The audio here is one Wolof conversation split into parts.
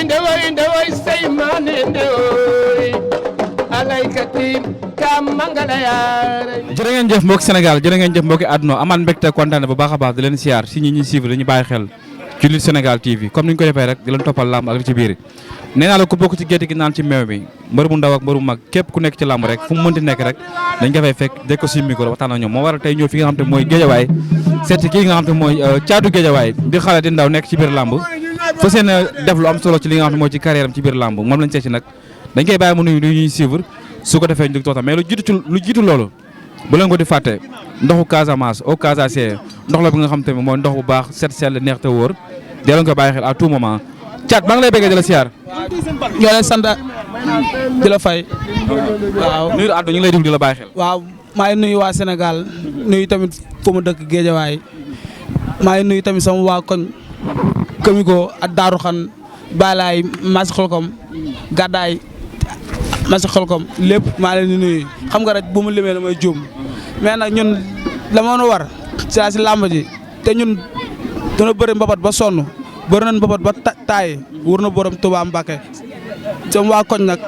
ndewoy say mane ndewoy alaykati kam mangala yaare jërë ngeen jëf mbokki Sénégal jërë ngeen jëf mbokki àdduna amaan mbégte kontaan bu baax a baax di leen siyaar si ñi ñuy suivre dañu bàyyi xel ci Lutte Sénégal TV comme ni ñu ko defee rek di leen toppal làmb ak li ci biir nee naa la ku bokk ci gétt gi naan ci meew mi mbër mu ndaw ak mbër mu mag képp ku nekk ci làmb rek fu mu mënti nekk rek dañ ko fay fekk dégg ko si micro waxtaan ak ñoom moo waral tey ñëw fi nga xam te mooy géejawaay seeti kii nga xam te mooy caatu géejawaay di xale di ndaw nekk ci biir làmb fa seen def lu am solo ci li nga xam te mooy ci carrière am ci biir làmb moom lañ seeti nag dañ koy bàyyi mu nuyu ñuy suivre su ko defee ñu dug toxtam mais lu jiitu loolu bu leen ko di fàtte ndoxu Casamance au Casace ndox la bi nga xam te mooy ndox bu baax set sell neex te wóor dee leen ko bàyyi xel à tout moment Thiat maa ngi lay bëggee di la siyaar. ñoo leen sant di la fay. waaw nuyu àdduna ñu ngi lay déglu di la bàyyi xel. waaw maa ngi nuyu waa Sénégal nuyu tamit fu mu dëkk Géejawaay maa ngi nuyu tamit sama waa koñ Kamiko ak Daaru Xan Balaay Massi Xolkom Gàddaay Massi Xolkom lépp maa leen di nuyu xam nga rek bu mu limee damay juum mais nag ñun la ma war si làmb ji te ñun dana bëri mbapat ba sonn bëri nañ mbapat ba taay wur na borom Touba Mbacké sama waa koñ nag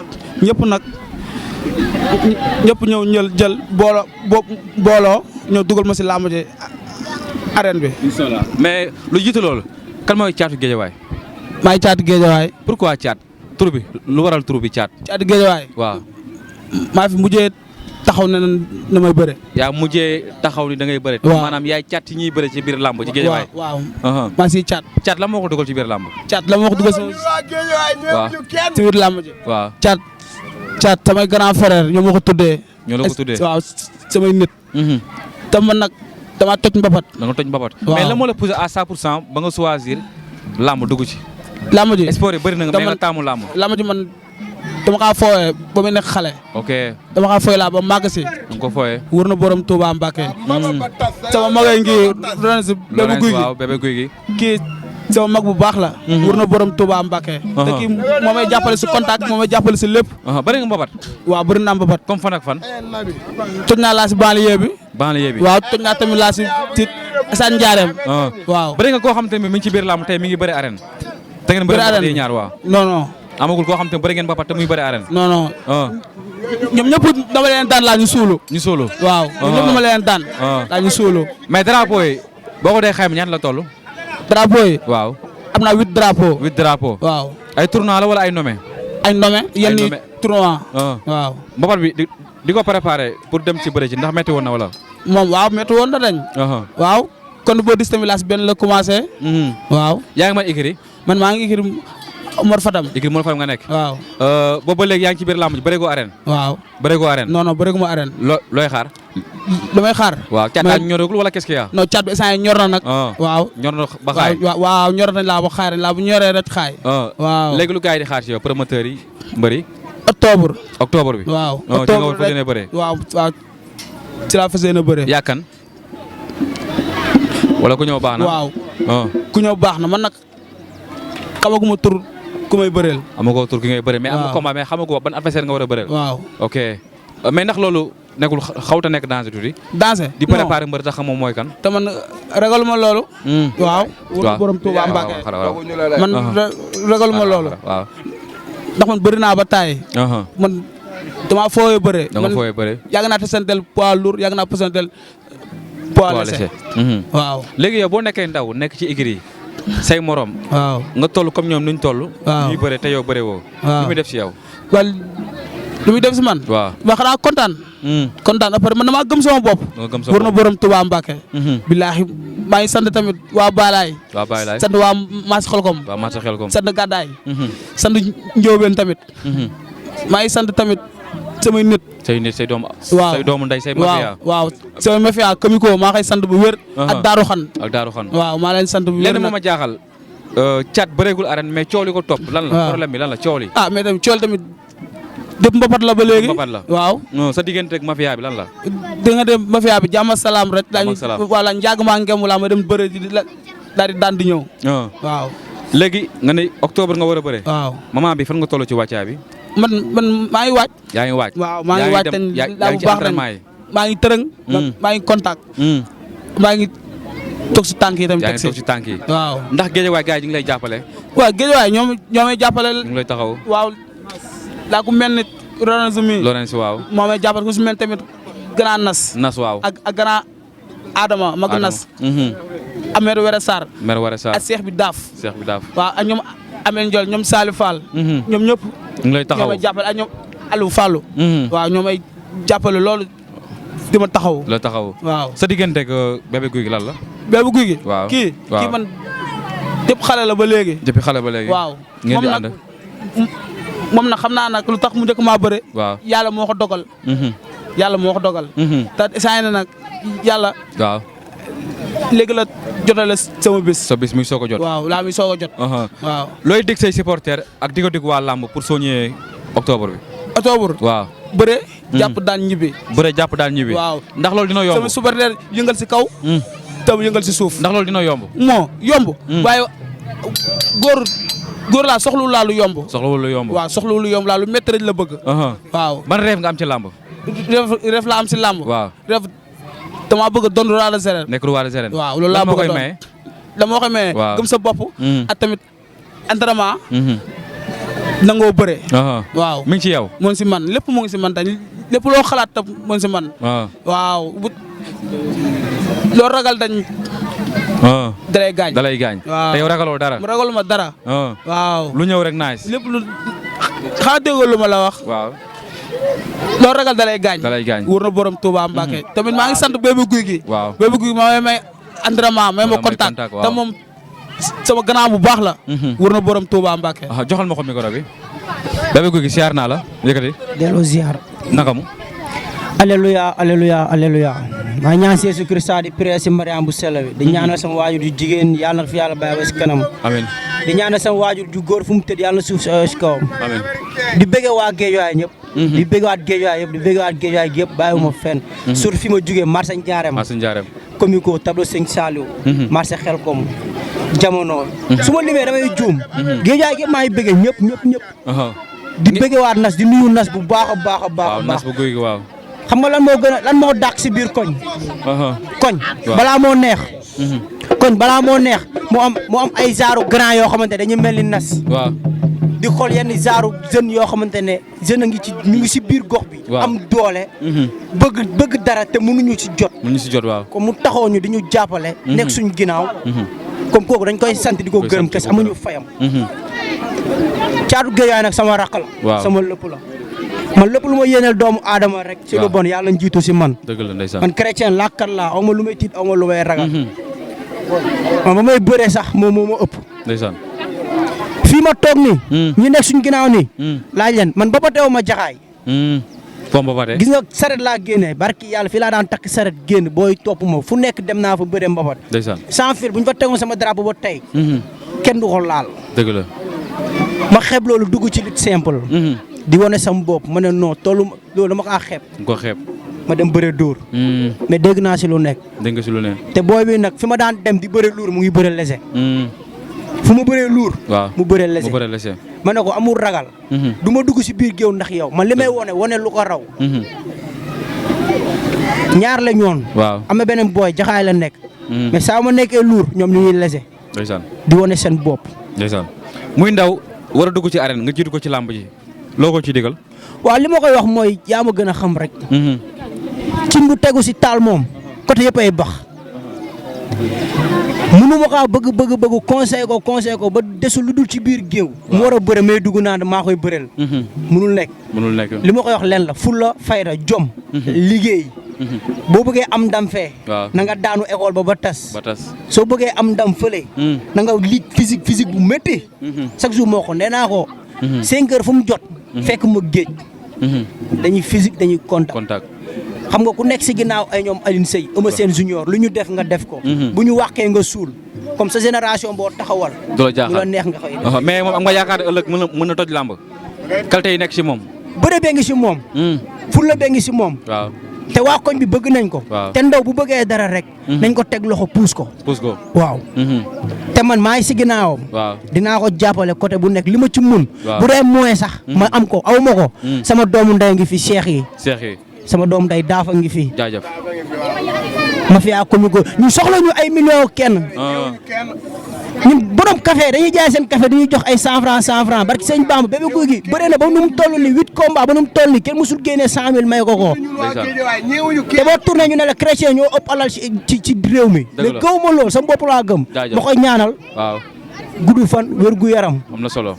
ñëpp ñëw jël booloo ñëw dugal ma si làmb ji arène bi. inshallah mais lu jiitu loolu kan mooy caatu géejawaay. maay caatu géejawaay. pourquoi caat tur bi lu waral tur bi caat. caatu géejawaay. waaw. maa fi mujjee taxaw ne na may bëre. yaa mujjee taxaw ni da ngay bëre. waaw maanaam yaay caat yi ñuy bëre ci biir làmb ci géejawaay. waaw maa siy caat. caat la moo ko dugal ci biir làmb. caat la moo ko dugal sama waaw ci biir làmb ji. waaw caat samay grand frère ñoo ma ko tuddee. ñoo la ko tuddee waaw samay nit. te man nag dama toj mbapat. da nga toj mbapat. waaw mais la moo la poussé à 100% ba nga choisir làmb dugg ci. làmb ji sport yi bëri na nga mais nga taamu làmb. làmb ji man dama kaa fooyee ba muy nekk xale. ok dama kaa fooyee laa ba màgg si. da nga ko fooyee. wër na borom Touba Mbacké. sama magay ngi Lorenz bébé guy gi waaw bébé guy gi. kii sama mag bu baax la. wër na borom Touba Mbacké. te kii moo may jàppale si contact moo may jàppale si lépp. bëri nga mbapat. waaw bëri naa mbapat. comme fan ak fan. toj naa laa si banlieue bi. banlieue bi waaw toj naa tamit laa si Assane Ndiarème. waaw bëri nga koo xam te ne mi ngi ci biir làmb tey mi ngi bëri arène. te ngeen bëri arène ñaar waaw. non. amagul koo xam te ne bëri ngeen mbapat te muy bëri arène. non. ñoom ñëpp dama leen daan laa ñu suulu. ñu suulu. waaw ñoom ñëpp dama leen daan. laa ñu suulu. mais drapeau yi boo ko dee xayma ñaata la toll. drapeau yi. waaw. am naa 8 drapeau. 8 drapeau. waaw. ay tournoi la wala ay nommé. ay nommé yenn yi tournoi. waaw. mbapat bi di ko préparé pour dem ci bëri ci ndax metti woon na wala. moom waaw métti woon na dañ. waaw kon boo dis tamit laas benn la commencé. waaw. yaa ngi may écrit. man maa ngi écrit Mor Fadam. écrit Mor Fadam nga nekk. waaw. boobu ba léegi yaa ngi ci biir làmb ji bëreegoo arène. waaw. bëreegoo arène. non bëreeguma arène. looy xaar. damay xaar. waaw caat ak ñoragul wala qu'est-ce qu'il y a. non caat bi instant yii ñor na nag. waaw ñor na ba xaay. waaw ñor nañ laa ba xaar laa bu ñoree rek xaay. waaw léegi lu gars yi di xaar ci yow promoteurs yi mbëri. octobre bi. waaw ci nga war fas yéene bëree. waaw ci laa fas yéene bëree. yàkkan wala ku ñëw baax na. waaw ku ñëw baax na man nag xamaguma tur ku may bëreel. amagoo tur ki ngay bëreel mais am nga combat mais xamagoo ban adversaire nga war a bëreel. waaw ok mais ndax loolu nekkul xawta nekk danger tuuti. danger di préparer mbër tax xam moom mooy kan. te man ragaluma loolu. waaw. waaw borom Touba Mbacké man ragaluma loolu. waaw ndax man bëri naa ba taay. man dama fooyee bëree. dama fooyee bëree. yàgg naa tasantel poids lourd yàgg naa tasantel poids léger. waaw. léegi yow boo nekkee ndaw nekk ci écurie yi say morom. waaw nga toll comme ñoom nuñ toll. waaw ñuy bëre te yow bëre woo. waaw lu muy def si yow. wala lu muy def si man. waaw ba xanaa kontaan. kontaan après man damaa gëm sama bopp. nga gëm sama bopp war na borom Touba Mbacké. billaahi maa ngi sant tamit waa Balaay. waa Balaay sant waa Massi Xolkom. waa Massi Xolkom sant Gàddaay. sant Njóobeen tamit. maa ngi sant tamit samay nit. say nit say doomu. waaw say doomu ndey say mafia. waaw samay mafia Kamiko maa koy sant bu wér. ak Daaru Xan. ak Daaru Xan. waaw maa leen sant bu wér. lenn moo ma jaaxal. Thiat bëreegul arène mais coow li ko topp. lan la problème bi lan la coow li. mais tamit coow tamit dépp mbapat la ba léegi. mbapat la waaw. sa diggante ak mafia bi lan la. di nga dem mafia bi jàmm salaam rek. jàmm ak salaam voilà njaag maa ngemu laa ma dem bëre di daal di daan di ñëw. waaw. léegi nga ne octobre nga war a bëre. waaw moment bi fan nga toll ci wàccaa bi. man maa ngi waaj. yaa ngi waaj. waaw maa ngi waaj yaa ngi ci entraînement yi. maa ngi tërëng. maa ngi contact. maa ngi toog si tànk yi tamit. yaa ngi toog si tànk yi. waaw ndax géejawaay gars yi ñu ngi lay jàppale. waaw géejawaay ñoo may jàppale. ñu ngi lay taxaw. waaw daa ku mel ni Lorenzo mi. Lorenzo waaw. moo may jàppale ku si mel tamit Grand Nas. Nas waaw. ak Grand Adama mag Nas. Amer Were Sarr. Mer Were Sarr ak Cheikh bi Daaf. Cheikh bi Daaf. waaw ak ñoom Amel Ndiol ñoom Salif Fall. ñoom ñëpp. ñu ngi lay taxaw ñoo may jàppale ak ñoom Aliou Fallou. waaw ñoo may jàppale loolu di ma taxaw. la taxaw waaw sa diggante ak Bébé Gouy Gui lan la. Bébé Gouy Gui. waaw kii waaw man dépp xale la ba léegi. depuis xale ba léegi. waaw ngeen di ànd. moom nag xam naa nag lu tax mu njëkk maa bëre. waaw yàlla moo ko dogal. yàlla moo ko dogal. te saa na nag yàlla. waaw. léegi la jotale sama bis. sa bis muy soog a jot. waaw laa muy soog a jot. waaw. looy dig say supporters ak di ko dig waa làmb pour soo ñëwee octobre bi. octobre. waaw. bëre. jàpp daan ñibbi. bëre jàpp daan ñibbi. waaw ndax loolu dina yomb. sama supporter yëngal si kaw. tam yëngal si suuf. ndax loolu dina yomb. moo yomb. waaye góor laa soxlu laa lu yomb. soxlawul lu yomb. waaw soxlu lu yomb laa lu métti rek la bëgg. waaw ban rêve nga am ci làmb. rêve laa am si làmb. waaw rêve dama bëgg doon roi des arènes. nekk roi des arènes. waaw loolu laa bëgg a doon maye. dama koy maye. waaw gëm sa bopp. ak tamit entraînement. nangoo bëre. waaw mi ngi ci yow. mu ngi si man lépp mu ngi si man dañ lépp loo xalaat tam mu ngi si man. waaw loo ragal dañ. dalay gaañ. dalay gaañ. waaw te yow ragaloo dara. mu ragaluma dara. waaw lu ñëw rek nice. lépp lu xaa déggoo lu ma la wax. waaw. loo ragal dalay gaañ. dalay gaañ. wóor na borom Touba Mbacké. tamit maa ngi sant Bébé Gouy Gui. waaw Bébé Gouy Gui maa may entraînement may ma contact te moom sama grand bu baax la. wóor na borom Touba Mbacké. joxal ma ko micro bi. Bébé Gouy Gui siyaar naa la yëkkati. delloo ziar. naka mu. alléluia alléluia alléluia. maa ngi ñaan Jésus Christ di prière si Mariam bu sell bi di ñaanal sama waajur ju jigéen yàlla na fi yàlla bàyyi ba si kanam. amiin. di ñaanal sama waajur ju góor fu mu tëdd yàlla na suuf si kawam. amiin. di bëgg waa Géejawaay ñëpp. di bëgg waat Géejawaay yëpp di bëgg waat Géejawaay gi yëpp bàyyiwuma fenn. surtout fi ma jugee marché Ndiarème. marché Ndiarème. comico tableau Sëñ Saliou. marché Xelkom jamono. su ma limee damay juum. Géejawaay gi maa ngi bëgg ñëpp ñëpp ñëpp. di bëgg waat nas di nuyu nas bu baax a baax a baax. waaw nas bu Gouy Gui waaw. xam nga lan moo gën a lan moo dàq si biir koñ. koñ balaa moo neex. koñ balaa moo neex moo am ay genre grand yoo xamante ne dañu mel ni nas. waaw di xool yenn genre jeunes yoo xamante ne jeune a ngi ci ñu ngi si biir gox bi. am doole. bëgg dara te mënuñu si jot. mënuñu si jot waaw. comme mu taxaw ñu di ñu jàppale. nekk suñu ginnaaw. comme kooku dañ koy sant di ko gërëm kes amuñu fayam. Caatu Géejawaay nag sama rakk la. waaw sama lépp la. man lépp lu ma yéeneel doomu aadama rek. ci lu bon yàlla njiitu si man. dëgg la ndeysaan. man chrétien làkkat laa aw ma lu may tiit aw ma lu may ragal. man ba may bëree sax moom moo ma ëpp. ndeysaan. fii ma toog nii. ñu nekk suñu ginnaaw nii. laaj leen man ba teew ma jaxaay. fomba ba tey. gis nga saret laa génnee barki yàlla fii laa daan takk saret génn booy topp ma fu nekk dem naa fa bëree mbapat. ndeysaan. sans fil bu ñu fa tegoon sama drapeau ba tey. kenn du ko laal. dëgg la. ma xeeb loolu dugg ci lutte simple. di wane sama bopp ma ne non tollu loolu dama kaa xeeb. nga ko xeeb. ma dem bëre dóor. mais dégg naa si lu nekk. dégg nga si lu ne. te booy bi nag fi ma daan dem di bëre luur mu ngi bëre lese. fu ma bëree luur. waaw mu bëre lese mu bëre lese. ma ne ko amul ragal. du ma dugg si biir géew ndax yow man li may wane lu ko raw. ñaar la ñoon. waaw am na beneen booy jaxaay la nekk. mais saa ma nekkee luur ñoom ñu ngi lese. ndeysaan. di wane seen bopp. ndeysaan muy ndaw war a dugg ci arène nga jiitu ko ci làmb ji loo ko ci digal. waaw li ma koy wax mooy yaa ma gën a xam rek. cin bu tegu si taal moom côté yëpp ay bax. mënu ma kaa bëgg conseil ko ba desul lu dul ci biir géew. mu war a bëre may dugg naan maa koy bëreel. mënul nekk. li ma koy wax leen la fulla fayda jom. liggéey. boo bëggee am ndam fee. na nga daanu école ba tas. soo bëggee am ndam fële. na nga lig physique bu métti. chaque jour moo ko nee naa ko. 5 heures fu mu jot. fekk ma géej. dañuy physique dañuy contact. xam nga ku nekk si ginnaaw ay ñoom Alioune Seye Eumeu Sène junior lu ñu def nga def ko. bu ñu wàqee nga suul comme sa génération boo taxawal. du la jaaxal lu la neex nga koy def. mais moom am nga yaakaar ne ëllëg mën na toj làmb. qualité yi nekk si moom. bëre bee ngi si moom. fulla bee ngi si moom. waaw te waa koñ bi bëgg nañ ko. te ndaw bu bëggee dara rek. nañ ko teg loxo puus ko. waaw. te man maa ngi si ginnaawam. waaw dinaa ko jàppale côté bu nekk li ma ci mun. bu dee moyen sax. ma am ko aw ma ko. sama doomu ndey ngi fi Cheikh yi. sama doom day daafa ngi fi. jaajëf. mafia comico ñu soxla ñu ay millions kenn. ñun borom café dañuy jaay seen café dañuy jox ay 100 francs barki sëñ Bamba Bébé Gouy Gui bëre na ba nu mu toll nii 8 combats ba nu mu toll nii kenn musul génnee 100000 may ko ko. te boo tourné ñu ne la chrétien ñoo ëpp alal ci réew mi. mais gaw ma lool sama bopp laa gëm. ma koy ñaanal. waaw. gudd fan wér gu yaram. am na solo.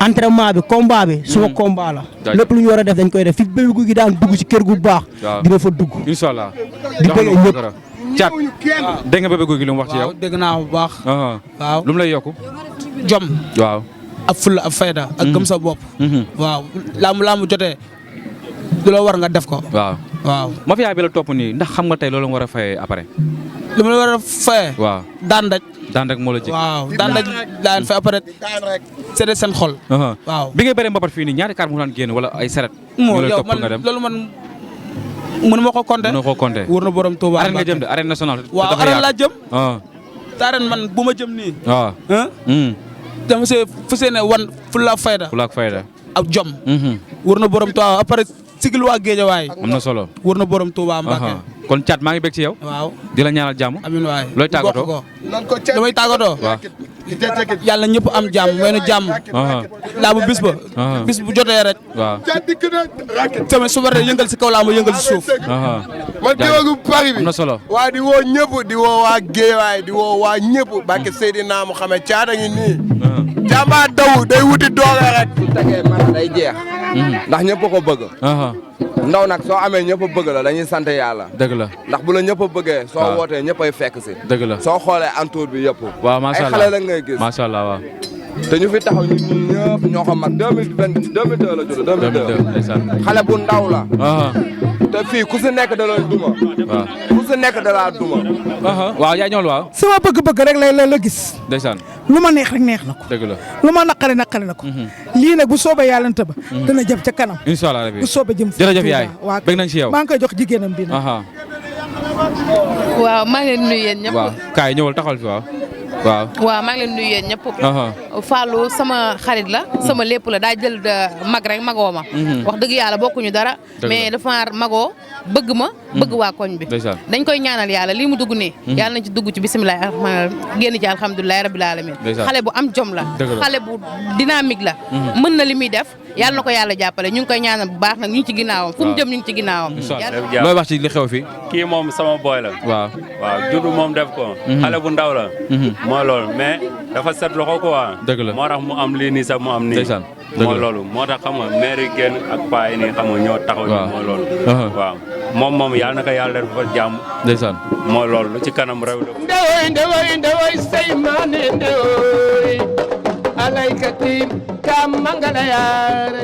entraînement bi combat bi suma combat la. lépp lu ñu war a def dañ koy def fi Bébé Gouy Gui daan dugg ci kër gu baax. dina fa dugg. incha allah. di bëgg ñëpp. Thiat dégg nga Bébé Gouy Gui li mu wax ci yow. waaw dégg naa bu baax. waaw lu mu lay yokku. jom. waaw. ak fulla ak fayda. ak gëm sa bopp. waaw laamu jotee du la war nga def ko. waaw. mafia bi la topp nii ndax xam nga tey loolu nga war a fayee après. li ma la war a fayee. waaw daan rek moo la ji. waaw daan fay après c'est seen xol. waaw bi ngay bëree mbapat fii nii ñaari kaar mu daan génn wala ay seret. moo yow man loolu man mënu ma ko compter. mënu ma ko compter. wóor na borom Touba. arène nga jëm de arène nationale. waaw arène laa jëm. te arène man bu ma jëm nii. waaw. dama see fu see ne wan fulla fayda. fulla fayda. ak jom. wóor na borom Touba après sigil waa Géejawaay. am na solo. wóor na borom Touba Mbacke. kon Thiat maa ngi bég ci yow. waaw di la ñaanal jàmm. amiin waay looy tàggatoo. damay tàggatoo. waaw. yàlla ñëpp am jàmm may na jàmm. laa bu bis ba. bis bu jotee rek. waaw. tamit su waree yëngal si kaw laa ma yëngal si suuf. man diwagu Paris bi am na solo. waa di woo ñëpp di woo waa Géewaay di woo waa ñëpp barke Seydina Muhammad Thiat a ngi nii. jàmbaar daw day wuti doole rek. su tegee man day jeex. ndax ñëpp ko bëgg. ndaw nag soo amee ñëpp a bëgg la dañuy sant yàlla. dëgg la ndax bu la ñëpp a bëggee. soo wootee ñëpp ay fekk si. dëgg la soo xoolee entour bi yëpp. waaw macha allah ay xale la ngay gis. macha allah waaw. te ñu fi taxaw ñun ñëpp ñoo ko mag 2002 la judd 2002. xale bu ndaw la. te fii ku si nekk da la duma. waaw ku si nekk da la duma. waaw yaa ñëwal waaw. sama bëgg-bëgg rek la gis. ndeysaan. lu ma neex rek neex na ko. dëgg la lu ma naqari na ko. lii nag bu soobee yàlla ba. dana jëm ca kanam. incha allah rabi bu soobee jëm. jërëjëf yaay bëgg nañ ci yow. maa ngi koy jox jigéenam bi nag. waaw maa ngi leen nuyu yéen ñëpp. waaw kaay ñëwal taxawal fi waaw. waaw maa ngi leen nuyu yéen ñëpp. Fallou sama xarit la. sama lépp la daa jël mag rek magoo ma. wax dëgg yàlla bokkuñu dara. mais dafa magoo bëgg ma. bëgg waa koñ bi. dañ koy ñaanal yàlla lii mu dugg nii. yàlla nañ ci dugg ci bisimilah rahmaani génn ci alhamdulilah rabil alamin. xale bu am jom la. xale bu dynamique la. mën na li muy def. yàlla na ko yàlla jàppale ñu ngi koy ñaanal bu baax nag ñu ngi ci ginnaawam. fu mu jëm ñu ngi ci ginnaawam. looy wax ci li xew fi. kii moom sama boy la. waaw juddu moom def ko. xale bu ndaw la. moo loolu mais dafa set loxo quoi. dëgg la moo tax mu am lii nii sax mu am nii. moo loolu moo tax xam nga maire yi génn ak paa yi nii xam nga ñoo taxaw. moo loolu. waaw moom yàlla na ko yàlla def ko jàmm. ndeysaan moo loolu lu ci kanam réew la. ndewoy say maane ndewoy alaykati ka mangala yaara